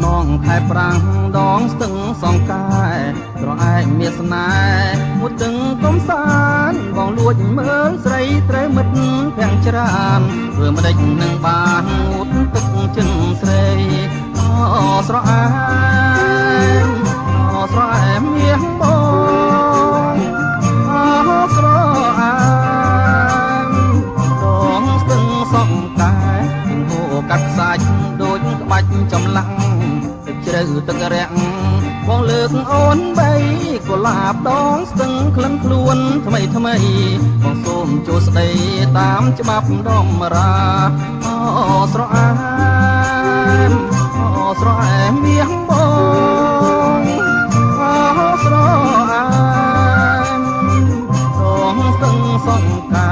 នងខែប្រាំងដងស្ទឹងសងកែស្រអែមមានស្នេហ៍មុតទឹងកំសានបងលួចមើលស្រីត្រូវមិត្តភាំងច្រានធ្វើម្ដេចនឹងបានងូតទឹកចិនស្រីអស្រអែមអស្រអែមមាសបងអស្រអែមដងស្ទឹងសងកែទឹងហូរកាត់ខ្សាច់ដូចក្បាច់ចម្លាក់ទឹកជ្រៅទឹករាក់បងលើកអូនបីកុលាបដងស្ទឹងក្លិនខ្លួនថ្មីថ្មីបងសូមចូលស្ដីតាមច្បាប់ដំរាអស្រអែមអស្រអែមមាសបងអស្រអែមដងស្ទឹងសងកែ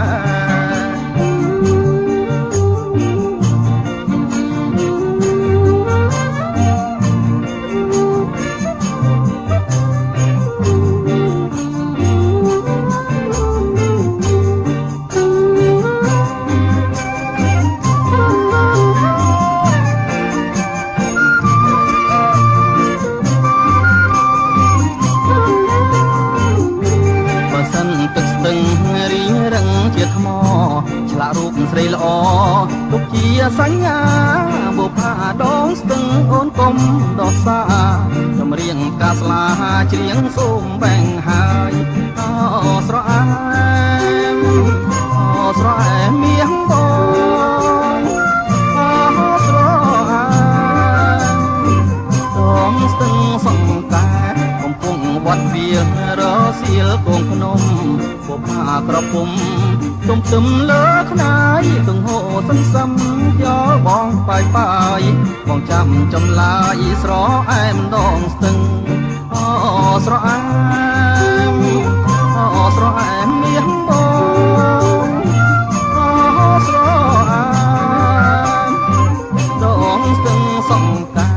ជាថ្មឆ្លាក់រូបស្រីល្អទុកជាសញ្ញាបុផាដងស្ទឹងអូនកុំដោះសាចម្រៀងកាស្លាច្រៀងសូមបែងហើយអស្រអែមអស្រអែមមាសបងអស្រអែមដងស្ទឹងសង្កែកំពុងវត្តវាលរសៀលគងភ្នំបុផាក្រពុំទុំទឹមលើខ្នាយទងហោសន្សំយោបងបាយបាយបងចាំចម្លាយស្រអែមដងស្ទឹងអស្រអែមអស្រអែមមាសបងអស្រអែមដងស្ទឹងសង្កែ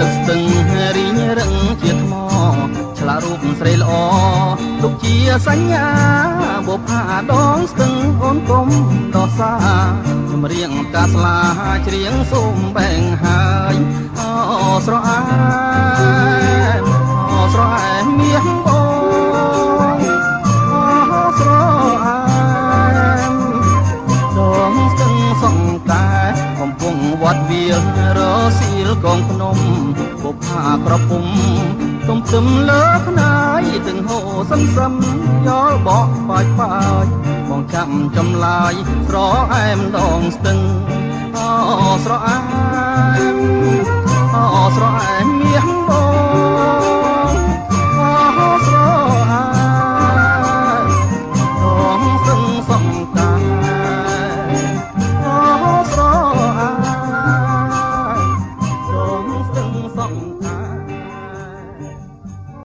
ទឹកស្ទឹងរីងរឹងជាថ្មឆ្លាក់រូបស្រីល្អទុកជាសញ្ញាបុផាដងស្ទឹងអូនកុំដោះសាចម្រៀងកាស្លាច្រៀងសូមបែងហើយអស្រអែមអស្រអែមមាសបងអស្រអែមដងស្ទឹងសង្កែកំពុងវត្តវាលរសៀលកងភ្នំបុផាក្រពុំទុំទឹមលើខ្នាយទាំងហោសន្សំយោលបកបាយបាយបងចាំចម្លាយស្រអែមដងស្ទឹងអស្រអែមអស្រអែមមាសប